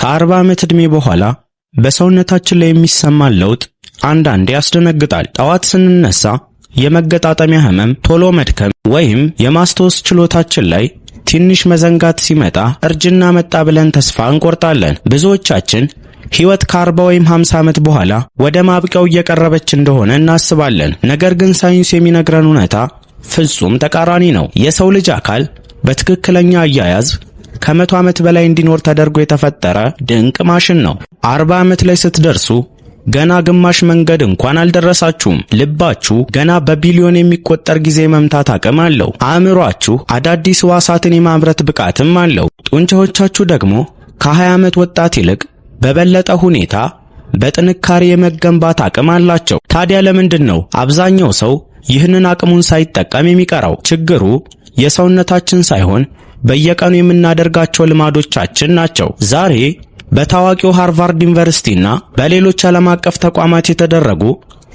ከ40 ዓመት ዕድሜ በኋላ በሰውነታችን ላይ የሚሰማን ለውጥ አንዳንዴ ያስደነግጣል። ጠዋት ስንነሳ የመገጣጠሚያ ህመም፣ ቶሎ መድከም ወይም የማስታወስ ችሎታችን ላይ ትንሽ መዘንጋት ሲመጣ እርጅና መጣ ብለን ተስፋ እንቆርጣለን። ብዙዎቻችን ሕይወት ከ40 ወይም 50 ዓመት በኋላ ወደ ማብቂያው እየቀረበች እንደሆነ እናስባለን። ነገር ግን ሳይንስ የሚነግረን እውነታ ፍጹም ተቃራኒ ነው። የሰው ልጅ አካል በትክክለኛ አያያዝ ከ100 ዓመት በላይ እንዲኖር ተደርጎ የተፈጠረ ድንቅ ማሽን ነው። 40 ዓመት ላይ ስትደርሱ ገና ግማሽ መንገድ እንኳን አልደረሳችሁም። ልባችሁ ገና በቢሊዮን የሚቆጠር ጊዜ መምታት አቅም አለው። አእምሯችሁ አዳዲስ ሕዋሳትን የማምረት ብቃትም አለው። ጡንቻዎቻችሁ ደግሞ ከ20 ዓመት ወጣት ይልቅ በበለጠ ሁኔታ በጥንካሬ የመገንባት አቅም አላቸው። ታዲያ ለምንድን ነው አብዛኛው ሰው ይህንን አቅሙን ሳይጠቀም የሚቀረው? ችግሩ የሰውነታችን ሳይሆን በየቀኑ የምናደርጋቸው ልማዶቻችን ናቸው። ዛሬ በታዋቂው ሃርቫርድ ዩኒቨርሲቲና በሌሎች ዓለም አቀፍ ተቋማት የተደረጉ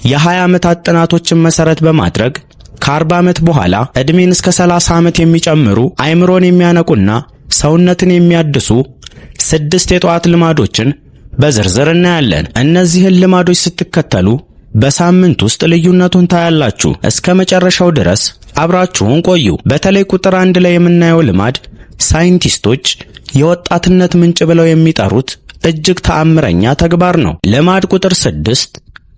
የ20 ዓመታት ጥናቶችን መሰረት በማድረግ ከ40 ዓመት በኋላ ዕድሜን እስከ 30 ዓመት የሚጨምሩ፣ አእምሮን የሚያነቁና ሰውነትን የሚያድሱ ስድስት የጠዋት ልማዶችን በዝርዝር እናያለን። እነዚህን ልማዶች ስትከተሉ በሳምንት ውስጥ ልዩነቱን ታያላችሁ። እስከ መጨረሻው ድረስ አብራችሁን ቆዩ። በተለይ ቁጥር 1 ላይ የምናየው ልማድ ሳይንቲስቶች የወጣትነት ምንጭ ብለው የሚጠሩት እጅግ ተአምረኛ ተግባር ነው። ልማድ ቁጥር 6፣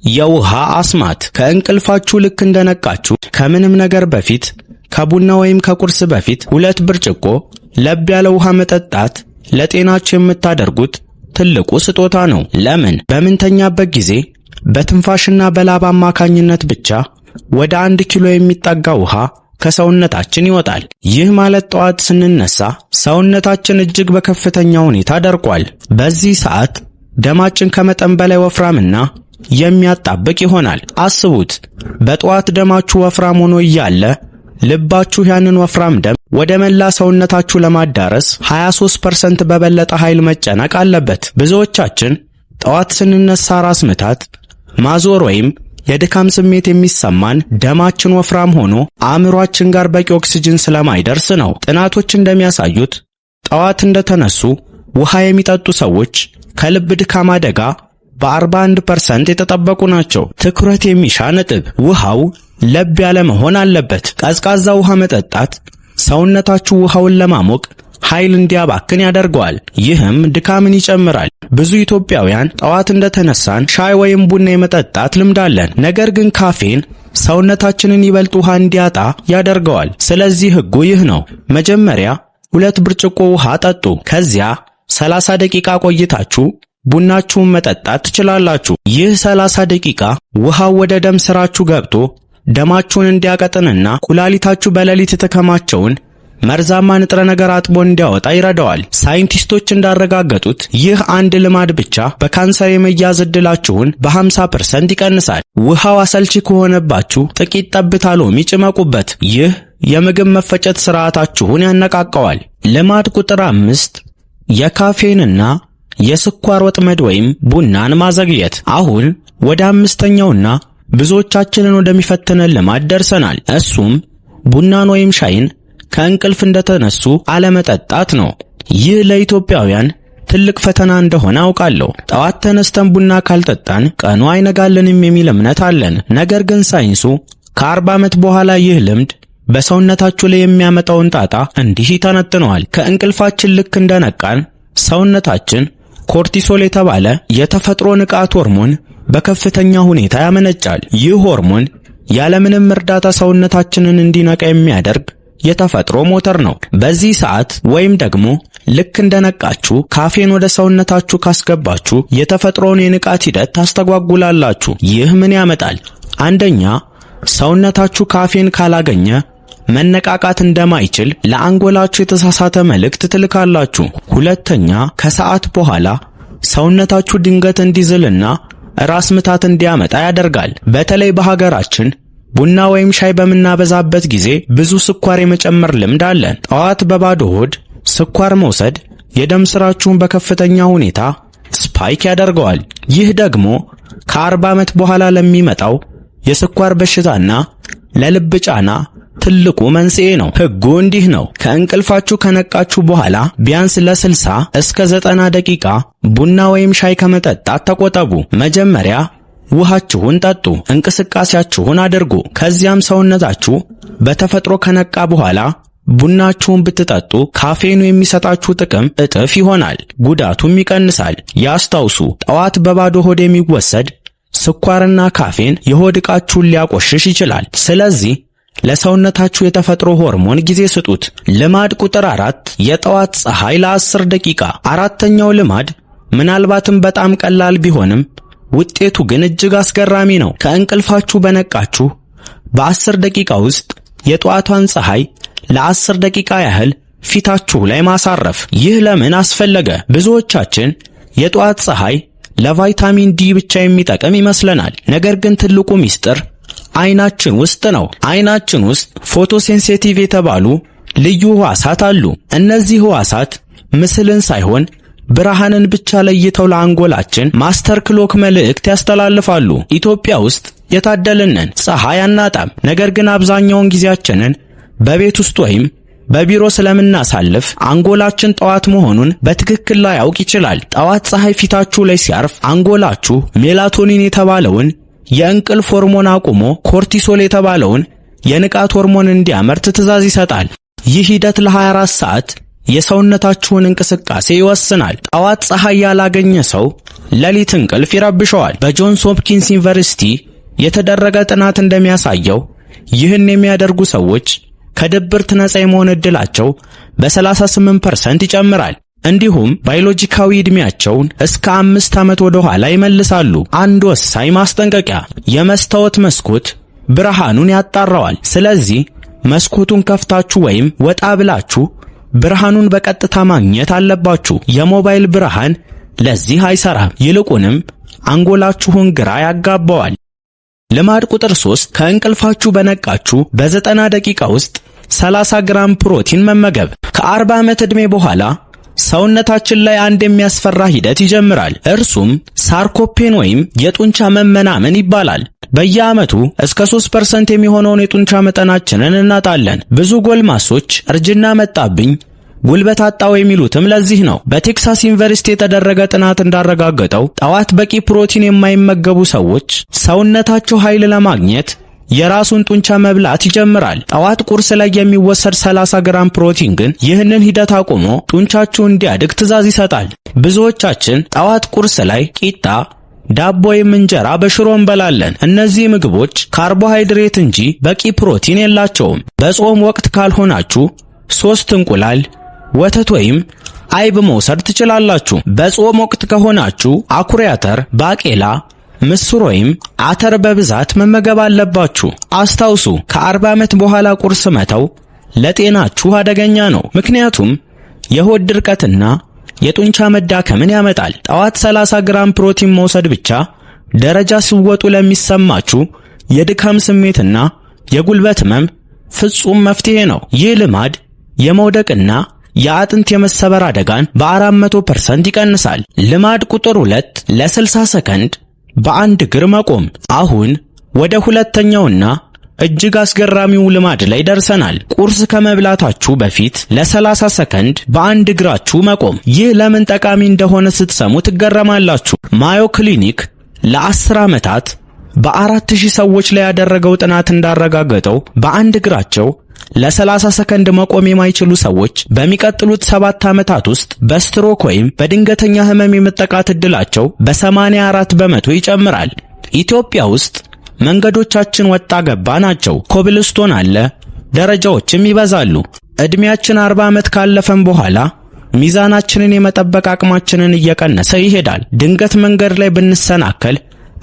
የውሃ አስማት። ከእንቅልፋችሁ ልክ እንደነቃችሁ ከምንም ነገር በፊት፣ ከቡና ወይም ከቁርስ በፊት 2 ብርጭቆ ለብ ያለ ውሃ መጠጣት ለጤናችሁ የምታደርጉት ትልቁ ስጦታ ነው። ለምን? በምንተኛበት ጊዜ በትንፋሽና በላብ አማካኝነት ብቻ ወደ 1 ኪሎ የሚጠጋ ውሃ ከሰውነታችን ይወጣል። ይህ ማለት ጠዋት ስንነሳ ሰውነታችን እጅግ በከፍተኛ ሁኔታ ደርቋል። በዚህ ሰዓት ደማችን ከመጠን በላይ ወፍራምና የሚያጣብቅ ይሆናል። አስቡት፣ በጠዋት ደማችሁ ወፍራም ሆኖ እያለ ልባችሁ ያንን ወፍራም ደም ወደ መላ ሰውነታችሁ ለማዳረስ 23% በበለጠ ኃይል መጨነቅ አለበት። ብዙዎቻችን ጠዋት ስንነሳ ራስ ምታት፣ ማዞር ወይም የድካም ስሜት የሚሰማን ደማችን ወፍራም ሆኖ አእምሯችን ጋር በቂ ኦክስጅን ስለማይደርስ ነው። ጥናቶች እንደሚያሳዩት ጠዋት እንደተነሱ ውሃ የሚጠጡ ሰዎች ከልብ ድካም አደጋ በ41% የተጠበቁ ናቸው። ትኩረት የሚሻ ነጥብ፣ ውሃው ለብ ያለ መሆን አለበት። ቀዝቃዛ ውሃ መጠጣት ሰውነታችሁ ውሃውን ለማሞቅ ኃይል እንዲያባክን ያደርገዋል። ይህም ድካምን ይጨምራል። ብዙ ኢትዮጵያውያን ጠዋት እንደተነሳን ሻይ ወይም ቡና የመጠጣት ልምድ አለን። ነገር ግን ካፌን ሰውነታችንን ይበልጥ ውሃ እንዲያጣ ያደርገዋል። ስለዚህ ሕጉ ይህ ነው። መጀመሪያ 2 ብርጭቆ ውሃ ጠጡ። ከዚያ 30 ደቂቃ ቆይታችሁ ቡናችሁን መጠጣት ትችላላችሁ። ይህ 30 ደቂቃ ውሃው ወደ ደም ስራችሁ ገብቶ ደማችሁን እንዲያቀጥንና ኩላሊታችሁ በሌሊት የተከማቸውን መርዛማ ንጥረ ነገር አጥቦ እንዲያወጣ ይረዳዋል። ሳይንቲስቶች እንዳረጋገጡት ይህ አንድ ልማድ ብቻ በካንሰር የመያዝ ዕድላችሁን በ50% ይቀንሳል። ውሃው አሰልቺ ከሆነባችሁ ጥቂት ጠብታ ሎሚ ጭመቁበት። ይህ የምግብ መፈጨት ስርዓታችሁን ያነቃቀዋል። ልማድ ቁጥር 5፣ የካፌንና የስኳር ወጥመድ ወይም ቡናን ማዘግየት። አሁን ወደ አምስተኛውና ብዙዎቻችንን ወደሚፈትነን ልማድ ደርሰናል። እሱም ቡናን ወይም ሻይን ከእንቅልፍ እንደተነሱ አለመጠጣት ነው። ይህ ለኢትዮጵያውያን ትልቅ ፈተና እንደሆነ አውቃለሁ። ጠዋት ተነስተን ቡና ካልጠጣን ቀኑ አይነጋልንም የሚል እምነት አለን። ነገር ግን ሳይንሱ ከ40 ዓመት በኋላ ይህ ልምድ በሰውነታችሁ ላይ የሚያመጣውን ጣጣ እንዲህ ይተነትነዋል። ከእንቅልፋችን ልክ እንደነቃን ሰውነታችን cortisol የተባለ የተፈጥሮ ንቃት ሆርሞን በከፍተኛ ሁኔታ ያመነጫል። ይህ ሆርሞን ያለምንም እርዳታ ሰውነታችንን እንዲነቃ የሚያደርግ የተፈጥሮ ሞተር ነው። በዚህ ሰዓት ወይም ደግሞ ልክ እንደነቃችሁ ካፌን ወደ ሰውነታችሁ ካስገባችሁ የተፈጥሮውን የንቃት ሂደት ታስተጓጉላላችሁ። ይህ ምን ያመጣል? አንደኛ፣ ሰውነታችሁ ካፌን ካላገኘ መነቃቃት እንደማይችል ለአንጎላችሁ የተሳሳተ መልእክት ትልካላችሁ። ሁለተኛ፣ ከሰዓት በኋላ ሰውነታችሁ ድንገት እንዲዝልና ራስ ምታት እንዲያመጣ ያደርጋል። በተለይ በሀገራችን ቡና ወይም ሻይ በምናበዛበት ጊዜ ብዙ ስኳር የመጨመር ልምድ አለን። ጠዋት በባዶ ሆድ ስኳር መውሰድ የደም ስራችሁን በከፍተኛ ሁኔታ spike ያደርገዋል። ይህ ደግሞ ከ40 ዓመት በኋላ ለሚመጣው የስኳር በሽታና ለልብ ጫና ትልቁ መንስኤ ነው። ሕጉ እንዲህ ነው። ከእንቅልፋችሁ ከነቃችሁ በኋላ ቢያንስ ለ60 እስከ 90 ደቂቃ ቡና ወይም ሻይ ከመጠጣት ተቆጠቡ። መጀመሪያ ውሃችሁን ጠጡ፣ እንቅስቃሴያችሁን አድርጉ። ከዚያም ሰውነታችሁ በተፈጥሮ ከነቃ በኋላ ቡናችሁን ብትጠጡ ካፌኑ የሚሰጣችሁ ጥቅም እጥፍ ይሆናል፣ ጉዳቱም ይቀንሳል። ያስታውሱ፣ ጠዋት በባዶ ሆድ የሚወሰድ ስኳርና ካፌን የሆድ ዕቃችሁን ሊያቆሽሽ ይችላል። ስለዚህ ለሰውነታችሁ የተፈጥሮ ሆርሞን ጊዜ ስጡት። ልማድ ቁጥር 4፣ የጠዋት ፀሐይ ለ10 ደቂቃ። አራተኛው ልማድ ምናልባትም በጣም ቀላል ቢሆንም ውጤቱ ግን እጅግ አስገራሚ ነው። ከእንቅልፋችሁ በነቃችሁ በ10 ደቂቃ ውስጥ የጠዋቷን ፀሐይ ለ10 ደቂቃ ያህል ፊታችሁ ላይ ማሳረፍ። ይህ ለምን አስፈለገ? ብዙዎቻችን የጠዋት ፀሐይ ለቫይታሚን ዲ ብቻ የሚጠቅም ይመስለናል። ነገር ግን ትልቁ ሚስጥር አይናችን ውስጥ ነው። አይናችን ውስጥ photosensitive የተባሉ ልዩ ህዋሳት አሉ። እነዚህ ህዋሳት ምስልን ሳይሆን ብርሃንን ብቻ ለይተው ለአንጎላችን master clock መልእክት ያስተላልፋሉ። ኢትዮጵያ ውስጥ የታደልን ነን፣ ፀሐይ አናጣም። ነገር ግን አብዛኛውን ጊዜያችንን በቤት ውስጥ ወይም በቢሮ ስለምናሳልፍ አንጎላችን ጠዋት መሆኑን በትክክል ላያውቅ ይችላል። ጠዋት ፀሐይ ፊታችሁ ላይ ሲያርፍ አንጎላችሁ ሜላቶኒን የተባለውን የእንቅልፍ ሆርሞን አቁሞ cortisol የተባለውን የንቃት ሆርሞን እንዲያመርት ትዕዛዝ ይሰጣል። ይህ ሂደት ለ24 ሰዓት የሰውነታችሁን እንቅስቃሴ ይወስናል። ጠዋት ፀሐይ ያላገኘ ሰው ሌሊት እንቅልፍ ይረብሸዋል። በጆንስ ሆፕኪንስ ዩኒቨርሲቲ የተደረገ ጥናት እንደሚያሳየው ይህን የሚያደርጉ ሰዎች ከድብርት ነፃ የመሆን ዕድላቸው በ38% ይጨምራል። እንዲሁም ባዮሎጂካዊ ዕድሜያቸውን እስከ 5 ዓመት ወደ ኋላ ይመልሳሉ። አንድ ወሳኝ ማስጠንቀቂያ፣ የመስታወት መስኮት ብርሃኑን ያጣራዋል። ስለዚህ መስኮቱን ከፍታችሁ ወይም ወጣ ብላችሁ ብርሃኑን በቀጥታ ማግኘት አለባችሁ። የሞባይል ብርሃን ለዚህ አይሰራም። ይልቁንም አንጎላችሁን ግራ ያጋባዋል። ልማድ ቁጥር 3፣ ከእንቅልፋችሁ በነቃችሁ በ90 ደቂቃ ውስጥ 30 ግራም ፕሮቲን መመገብ። ከ40 ዓመት ዕድሜ በኋላ ሰውነታችን ላይ አንድ የሚያስፈራ ሂደት ይጀምራል። እርሱም sarcopenia ወይም የጡንቻ መመናመን ይባላል። በየዓመቱ እስከ 3% የሚሆነውን የጡንቻ መጠናችንን እናጣለን። ብዙ ጎልማሶች እርጅና መጣብኝ፣ ጉልበት አጣሁ የሚሉትም ለዚህ ነው። በቴክሳስ ዩኒቨርሲቲ የተደረገ ጥናት እንዳረጋገጠው ጠዋት በቂ ፕሮቲን የማይመገቡ ሰዎች ሰውነታቸው ኃይል ለማግኘት የራሱን ጡንቻ መብላት ይጀምራል። ጠዋት ቁርስ ላይ የሚወሰድ 30 ግራም ፕሮቲን ግን ይህንን ሂደት አቁሞ ጡንቻችሁ እንዲያድግ ትዕዛዝ ይሰጣል። ብዙዎቻችን ጠዋት ቁርስ ላይ ቂጣ፣ ዳቦ ወይም እንጀራ በሽሮ እንበላለን። እነዚህ ምግቦች ካርቦሃይድሬት እንጂ በቂ ፕሮቲን የላቸውም። በጾም ወቅት ካልሆናችሁ ሶስት እንቁላል፣ ወተት ወይም አይብ መውሰድ ትችላላችሁ። በጾም ወቅት ከሆናችሁ አኩሪ አተር፣ ባቄላ፣ ምስር ወይም አተር በብዛት መመገብ አለባችሁ። አስታውሱ፣ ከ40 ዓመት በኋላ ቁርስ መተው ለጤናችሁ አደገኛ ነው። ምክንያቱም የሆድ ድርቀትና የጡንቻ መዳከምን ያመጣል። ጠዋት 30 ግራም ፕሮቲን መውሰድ ብቻ ደረጃ ሲወጡ ለሚሰማችሁ የድካም ስሜትና የጉልበት ህመም ፍጹም መፍትሄ ነው። ይህ ልማድ የመውደቅና የአጥንት የመሰበር አደጋን በ400% ይቀንሳል። ልማድ ቁጥር 2፣ ለ60 ሰከንድ በአንድ እግር መቆም። አሁን ወደ ሁለተኛውና እጅግ አስገራሚው ልማድ ላይ ደርሰናል። ቁርስ ከመብላታችሁ በፊት ለ30 ሰከንድ በአንድ እግራችሁ መቆም። ይህ ለምን ጠቃሚ እንደሆነ ስትሰሙ ትገረማላችሁ። ማዮ ክሊኒክ ለ10 ዓመታት በ4000 ሰዎች ላይ ያደረገው ጥናት እንዳረጋገጠው በአንድ እግራቸው ለ30 ሰከንድ መቆም የማይችሉ ሰዎች በሚቀጥሉት 7 ዓመታት ውስጥ በስትሮክ ወይም በድንገተኛ ህመም የመጠቃት ዕድላቸው በ84% ይጨምራል። ኢትዮጵያ ውስጥ መንገዶቻችን ወጣ ገባ ናቸው። ኮብልስቶን አለ፣ ደረጃዎችም ይበዛሉ። ዕድሜያችን 40 ዓመት ካለፈን በኋላ ሚዛናችንን የመጠበቅ አቅማችንን እየቀነሰ ይሄዳል። ድንገት መንገድ ላይ ብንሰናከል፣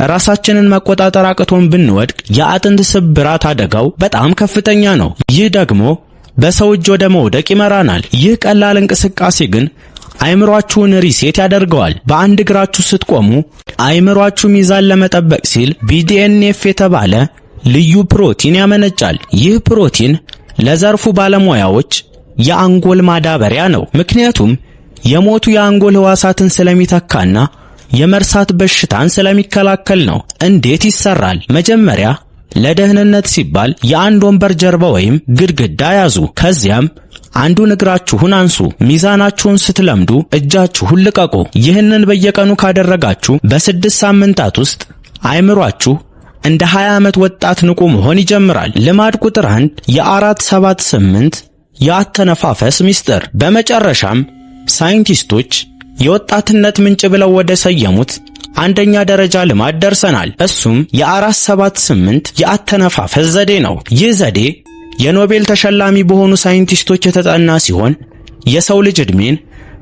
ራሳችንን መቆጣጠር አቅቶን ብንወድቅ የአጥንት ስብራት አደጋው በጣም ከፍተኛ ነው። ይህ ደግሞ በሰው እጅ ወደ መውደቅ ይመራናል። ይህ ቀላል እንቅስቃሴ ግን አይምሯችሁን reset ያደርገዋል። በአንድ እግራችሁ ስትቆሙ አይምሯችሁ ሚዛን ለመጠበቅ ሲል BDNF የተባለ ልዩ ፕሮቲን ያመነጫል። ይህ ፕሮቲን ለዘርፉ ባለሙያዎች የአንጎል ማዳበሪያ ነው። ምክንያቱም የሞቱ የአንጎል ህዋሳትን ስለሚተካና የመርሳት በሽታን ስለሚከላከል ነው። እንዴት ይሰራል? መጀመሪያ ለደህንነት ሲባል የአንድ ወንበር ጀርባ ወይም ግድግዳ ያዙ። ከዚያም አንዱን እግራችሁን አንሱ። ሚዛናችሁን ስትለምዱ እጃችሁን ልቀቁ። ይህንን በየቀኑ ካደረጋችሁ በ6 ሳምንታት ውስጥ አይምሯችሁ እንደ 20 ዓመት ወጣት ንቁ መሆን ይጀምራል። ልማድ ቁጥር 1፣ የ4-7-8 የአተነፋፈስ ሚስጥር። በመጨረሻም ሳይንቲስቶች የወጣትነት ምንጭ ብለው ወደ ሰየሙት አንደኛ ደረጃ ልማድ ደርሰናል። እሱም የ4-7-8 የአተነፋፈስ ዘዴ ነው። ይህ ዘዴ የኖቤል ተሸላሚ በሆኑ ሳይንቲስቶች የተጠና ሲሆን የሰው ልጅ ዕድሜን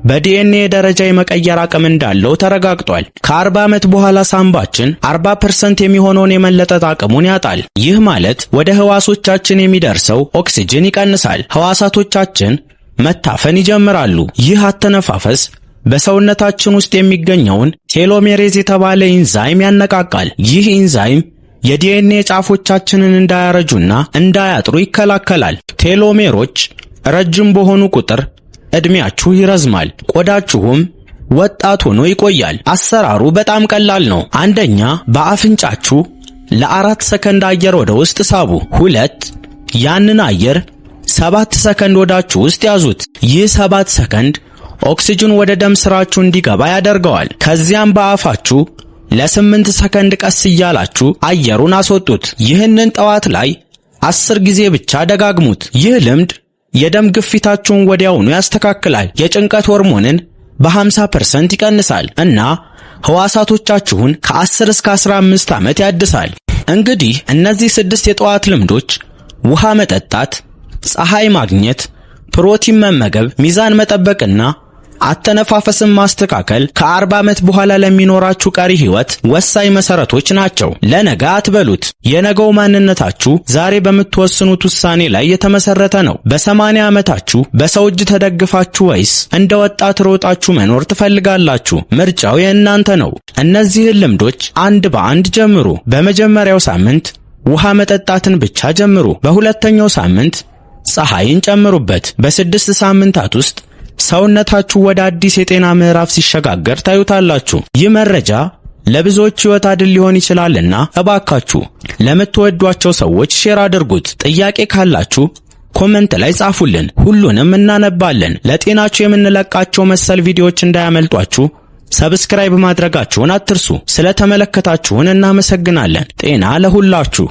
በዲኤንኤ ደረጃ የመቀየር አቅም እንዳለው ተረጋግጧል። ከ40 ዓመት በኋላ ሳምባችን 40% የሚሆነውን የመለጠጥ አቅሙን ያጣል። ይህ ማለት ወደ ህዋሶቻችን የሚደርሰው ኦክሲጅን ይቀንሳል። ህዋሳቶቻችን መታፈን ይጀምራሉ። ይህ አተነፋፈስ በሰውነታችን ውስጥ የሚገኘውን telomerase የተባለ ኢንዛይም ያነቃቃል። ይህ ኢንዛይም የዲኤንኤ ጫፎቻችንን እንዳያረጁና እንዳያጥሩ ይከላከላል። ቴሎሜሮች ረጅም በሆኑ ቁጥር ዕድሜያችሁ ይረዝማል፣ ቆዳችሁም ወጣት ሆኖ ይቆያል። አሰራሩ በጣም ቀላል ነው። አንደኛ፣ በአፍንጫችሁ ለ4 ሰከንድ አየር ወደ ውስጥ ሳቡ። ሁለት፣ ያንን አየር 7 ሰከንድ ሆዳችሁ ውስጥ ያዙት። ይህ 7 ሰከንድ ኦክሲጅን ወደ ደም ስራችሁ እንዲገባ ያደርገዋል። ከዚያም በአፋችሁ ለ8 ሰከንድ ቀስ እያላችሁ አየሩን አስወጡት። ይህንን ጠዋት ላይ 10 ጊዜ ብቻ ደጋግሙት። ይህ ልምድ የደም ግፊታችሁን ወዲያውኑ ያስተካክላል፣ የጭንቀት ሆርሞንን በ50% ይቀንሳል እና ህዋሳቶቻችሁን ከ10 እስከ 15 ዓመት ያድሳል። እንግዲህ እነዚህ ስድስት የጠዋት ልምዶች፣ ውሃ መጠጣት፣ ፀሐይ ማግኘት፣ ፕሮቲን መመገብ፣ ሚዛን መጠበቅና አተነፋፈስን ማስተካከል፣ ከ40 ዓመት በኋላ ለሚኖራችሁ ቀሪ ህይወት ወሳኝ መሰረቶች ናቸው። ለነገ አትበሉት። የነገው ማንነታችሁ ዛሬ በምትወስኑት ውሳኔ ላይ የተመሰረተ ነው። በ80 ዓመታችሁ በሰው እጅ ተደግፋችሁ ወይስ እንደ ወጣት ሮጣችሁ መኖር ትፈልጋላችሁ? ምርጫው የእናንተ ነው። እነዚህን ልምዶች አንድ በአንድ ጀምሩ። በመጀመሪያው ሳምንት ውሃ መጠጣትን ብቻ ጀምሩ። በሁለተኛው ሳምንት ፀሐይን ጨምሩበት። በ6 ሳምንታት ውስጥ ሰውነታችሁ ወደ አዲስ የጤና ምዕራፍ ሲሸጋገር ታዩታላችሁ። ይህ መረጃ ለብዙዎች ሕይወት አድን ሊሆን ይችላልና እባካችሁ ለምትወዷቸው ሰዎች share አድርጉት። ጥያቄ ካላችሁ comment ላይ ጻፉልን፣ ሁሉንም እናነባለን። ለጤናችሁ የምንለቃቸው መሰል ቪዲዮዎች እንዳያመልጧችሁ subscribe ማድረጋችሁን አትርሱ። ስለተመለከታችሁን እናመሰግናለን። ጤና ለሁላችሁ።